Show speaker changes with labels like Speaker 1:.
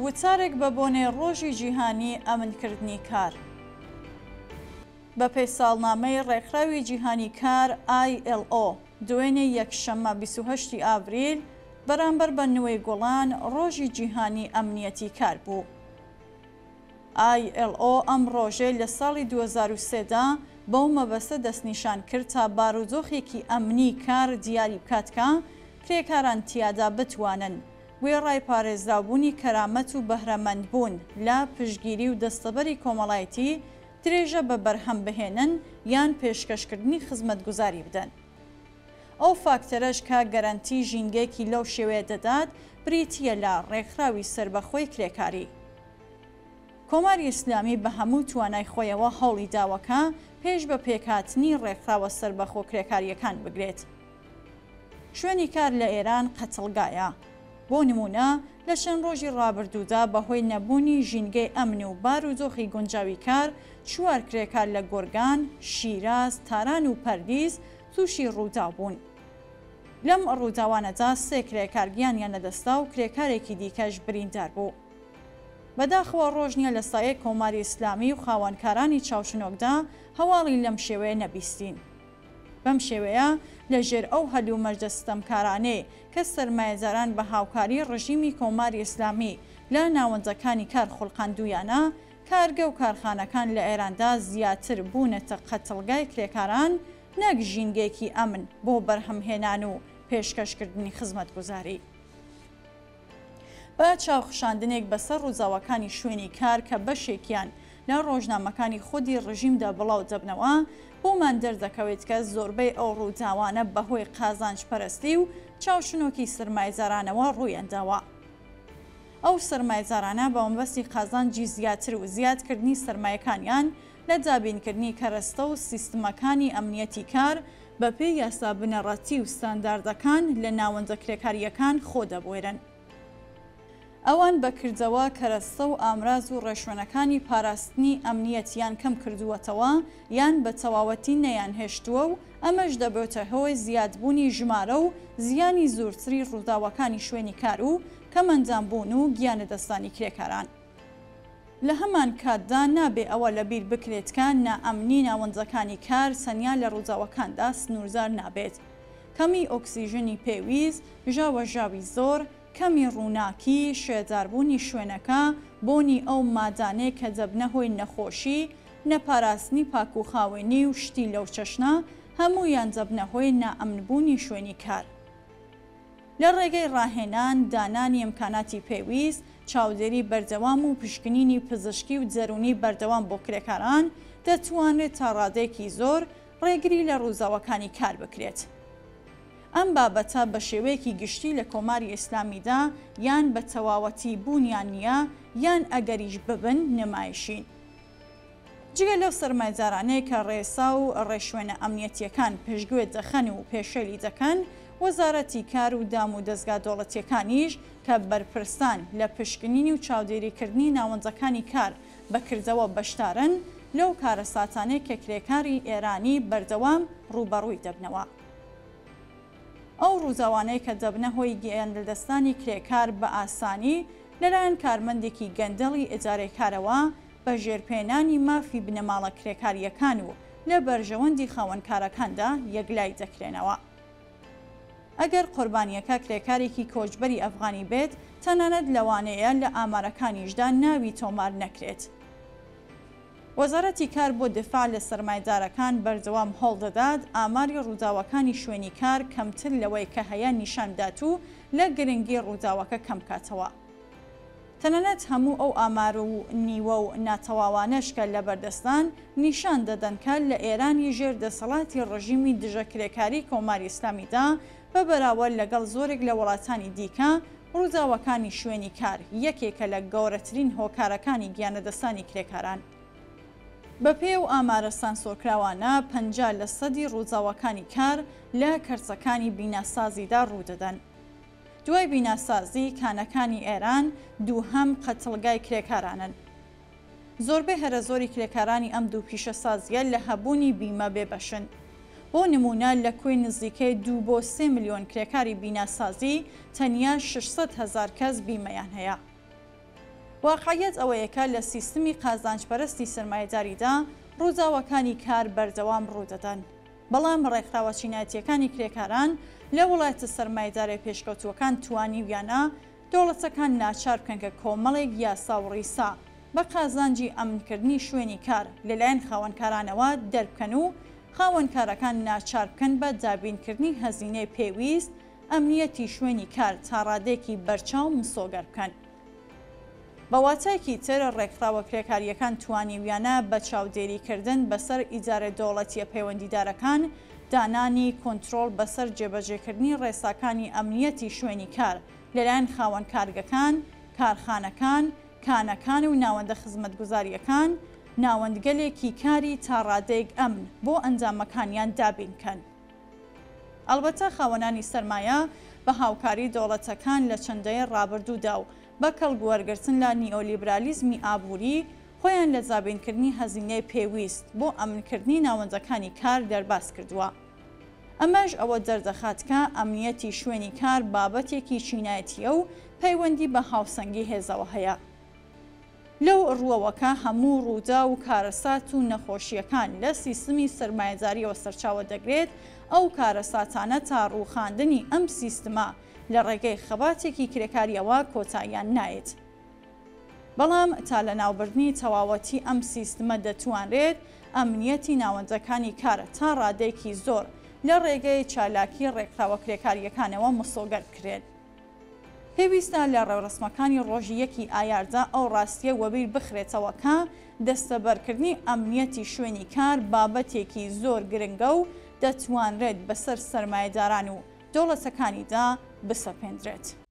Speaker 1: وتارێک بە بۆنەی ڕۆژی جیهانی ئەمنکردنی کار. بەپێی ساڵنامەی ڕێکخراوی جیهانی کار، ILO، دوێنێ یەکشەممە 28 ی ئاڤریل بەرامبەر بە نوەی گوڵان ڕۆژی جیهانی ئەمنیەتی کار بوو. ILO ئەم ڕۆژەی لە ساڵی 2003 دا بەو مەبەستە دەستنیشان کرد تا بارودۆخێکی ئەمنی کار دیاری بکات کە کرێکاران تیادا بتوانن وێڕای پارێزراوبوونی کەرامەت و بەهرەمەندبوون لە پشتگیری و دەستەبەری کۆمەڵایەتی درێژە بە بەرهەم بهێنن یان پێشکەشکردنی خزمەتگوزاری بدەن. ئەو فاکتەرەش کە گەرەنتی ژینگەیەکی لەو شێوەیە دەدات بریتییە لە ڕێکخراوی سەربەخۆی کرێکاری. کۆماری ئیسلامی بە هەموو توانای خۆیەوە هەوڵی داوە کە پێش بە پێکهاتنی ڕێکخراوە سەربەخۆ کرێکارییەکان بگرێت. شوێنی کار لە ئێران قەتڵگایە. بۆ نموونە لە چەند ڕۆژی ڕابردوودا بە هۆی نەبوونی ژینگەی ئەمن و بارودۆخی گونجاوی کار، چوار کرێکار لە گۆرگان، شیراز، تاران و پەردیس تووشی ڕووداو بوون. لەم ڕووداوانەدا سێ کرێکار گیانیان لەدەستدا و کرێکارێکی دیکەش بریندار بوو. بەداخەوە ڕۆژ نییە لە سایەی کۆماری ئیسلامی و خاوەنکارانی چاوچنۆکدا هەواڵی لەم شێوەیە نەبیستین. بەم شێوەیە لە ژێر ئەو هەلومەرجە ستەمکارانەی کە سەرمایەداران بە هاوکاری ڕژیمی کۆماری ئیسلامی لە ناوەندەکانی کار خولقاندوویانە، کارگە و کارخانەکان لە ئێراندا زیاتر بوونەتە قەتڵگای کرێکاران نەک ژینگەیەکی ئەمن بۆ بەرهەمهێنان و پێشکەشکردنی خزمەتگوزاری. بە چاوخشاندنێک بەسەر ڕووداوەکانی شوێنی کار کە بەشێکیان لە ڕۆژنامەکانی خودی ڕژیمدا بڵاو دەبنەوە، بۆمان دەردەکەوێت کە زۆربەی ئەو ڕووداوانە بەهۆی قازانجپەرستی و چاوچنۆکی سەرمایەدارانەوە ڕوویانداوە. ئەو سەرمایەدارانە بە مەبەستی قازانجی زیاتر و زیادکردنی سەرمایەکانیان لە دابینکردنی کەرەستە و سیستمەکانی ئەمنیەتی کار بەپێی یاسا بنەڕەتی و ستانداردەکان لە ناوەندە کرێکارییەکان خۆ دەبوێرن. ئەوان بە کردەوە کەرەستە و ئامراز و ڕێشوێنەکانی پاراستنی ئەمنیەتیان کەم کردووەتەوە یان بە تەواوەتی نەیانهێشتووە و ئەمەش دەبێتە هۆی زیادبوونی ژمارە و زیانی زۆرتری ڕووداوەکانی شوێنی کار و کەمئەندامبوون و گیانلەدەستدانی کرێکاران. لە هەمان کاتدا نابێ ئەوە لە بیر بکرێت کە نائەمنی ناوەندەکانی کار تەنیا لە ڕووداوەکاندا سنووردار نابێت. کەمی ئۆکسیژنی پێویست، ژاوەژاوی زۆر، کەمی ڕووناکی، شێداربوونی شوێنەکە، بۆنی ئەو مادانەی کە دەبنە هۆی نەخۆشی، نەپاراستنی پاکوخاوێنی و شتی لەو چەشنە، هەموویان دەبنە هۆی نائەمنبوونی شوێنی کار. لە ڕێگەی ڕاهێنان، دانانی ئیمکاناتی پێویست، چاودێری بەردەوام و پشکنینی پزیشکی و دەروونی بەردەوام بۆ کرێکاران، دەتوانرێت تا ڕادەیەکی زۆر ڕێگری لە ڕووداوەکانی کار بکرێت. ئەم بابەتە بە شێوەیەکی گشتی لە کۆماری ئیسلامیدا یان بە تەواوەتی بوونیان نییە یان ئەگەریش ببن نمایشین. جگە لەو سەرمایەدارانەی کە ڕێسا و ڕێشوێنە ئەمنیەتییەکان پشتگوێ دەخەن و پێشێلی دەکەن، وەزارەتی کار و دام و دەزگا دەوڵەتییەکانیش کە بەرپرسان لە پشکنین و چاودێریکردنی ناوەندەکانی کار بە کردەوە بەشدارن لەو کارەساتانەی کە کرێکاری ئێرانی بەردەوام ڕووبەڕووی دەبنەوە. ئەو ڕووداوانەی کە دەبنە هۆی گیانلەدەستدانی کرێکار بە ئاسانی لەلایەن کارمەندێکی گەندەڵی ئیدارەی کارەوە بە ژێرپێنانی مافی بنەماڵە کرێکارییەکان و لە بەرژەوەندی خاوەنکارەکاندا یەکلای دەکرێنەوە. ئەگەر قوربانییەکە کرێکارێکی کۆچبەری ئەفغانی بێت، تەنانەت لەوانەیە لە ئامارەکانیشدا ناوی تۆمار نەکرێت. وەزارەتی کار بۆ دیفاع لە سەرمایەدارەکان بەردەوام هەوڵدەدات ئاماری ڕووداوەکانی شوێنی کار کەمتر لەوەی کە هەیە نیشان بدات و لە گرنگی ڕووداوەکە کەمبکاتەوە. تەنانەت هەموو ئەو ئامار و نیوە و ناتەواوانەش کە لەبەردەستدان، نیشان دەدەن کە لە ئێرانی ژێر دەسەڵاتی ڕژیمی دژە کرێکاریی کۆماری ئیسلامیدا بە بەراوەرد لەگەڵ زۆرێک لە وڵاتانی دیکە، ڕووداوەکانی شوێنی کار یەکێکە لە گەورەترین هۆکارەکانی گیانلەدەستدانی کرێکاران. بەپێی ئەو ئامارە سانسۆرکراوانە، 50 لەسەدی ڕووداوەکانی کار لە کەرتەکانی بیناسازیدا ڕوودەدەن. دوای بیناسازی، کانەکانی ئێران دووهەم قەتڵگای کرێکارانن. زۆربەی هەرەزۆری کرێکارانی ئەم دوو پیشەسازییە لە هەبوونی بیمە بێبەشن. بۆ نموونە لە کۆی نزیکەی دوو بۆ سێ ملیۆن کرێکاری بیناسازی تەنیا 600 هەزار کەس بیمەیان هەیە. واقعیەت ئەوەیە کە لە سیستمی قازانجپەرستی سەرمایەداریدا ڕووداوەکانی کار بەردەوام ڕوودەدەن. بەڵام ڕێکخراوە چینایەتییەکانی کرێکاران لە وڵاتە سەرمایەدارە پێشکەوتووەکان توانیویانە دەوڵەتەکان ناچار بکەن کە کۆمەڵێک یاسا و ڕیسا بە قازانجی ئەمنکردنی شوێنی کار لەلایەن خاوەنکارانەوە دەربکەن و خاوەنکارەکان ناچار بکەن بە دابینکردنی هەزینەی پێویست ئەمنیەتی شوێنی کار تا ڕادەیەکی بەرچاو مسۆگەر بکەن. بە واتایەکی تر ڕێکخراوە کرێکارییەکان توانیویانە بە چاودێریکردن بەسەر ئیدارە دەوڵەتییە پەیوەندیدارەکان، دانانی کۆنترۆڵ بەسەر جێبەجێکردنی ڕێساکانی ئەمنیەتی شوێنی کار لەلایەن خاوەن کارگەکان، کارخانەکان، کانەکان و ناوەندە خزمەتگوزارییەکان، ناوەندگەلێکی کاری تا ڕادەیەک ئەمن بۆ ئەندامەکانیان دابین بکەن. ئەڵبەتە خاوەنانی سەرمایە بە هاوکاری دەوڵەتەکان لە چەند دەیەی ڕابردوودا و بە کەڵک وەرگرتن لە نیئۆلیبرالیزمی ئابووری، خۆیان لە دابینکردنی هەزینەی پێویست بۆ ئەمنکردنی ناوەندەکانی کار دەرباز کردووە. ئەمەش ئەوە دەردەخات کە ئەمنیەتی شوێنی کار بابەتێکی چینایەتییە و پەیوەندی بە هاوسەنگی هێزەوە هەیە. لەو ڕووەوە کە هەموو ڕووداو و کارەسات و نەخۆشییەکان لە سیستمی سەرمایەدارییەوە سەرچاوە دەگرێت، ئەو کارەساتانە تا ڕووخاندنی ئەم سیستمە لە ڕێگەی خەباتێکی کرێکارییەوە کۆتاییان نایەت. بەڵام تا لەناوبردنی تەواوەتی ئەم سیستمە دەتوانرێت ئەمنیەتی ناوەندەکانی کار تا ڕادەیەکی زۆر لە ڕێگەی چالاکی ڕێکخراوە کرێکارییەکانەوە مسۆگەر بکرێت. پێویستە لە ڕێوڕەسمەکانی ڕۆژی یەکی ئایاردا ئەو ڕاستییە وەبیر بخرێتەوە کە دەستەبەرکردنی ئەمنیەتی شوێنی کار بابەتێکی زۆر گرنگە و دەتوانرێت بەسەر سەرمایەداران و دەوڵەتەکانیدا بسەپێندرێت.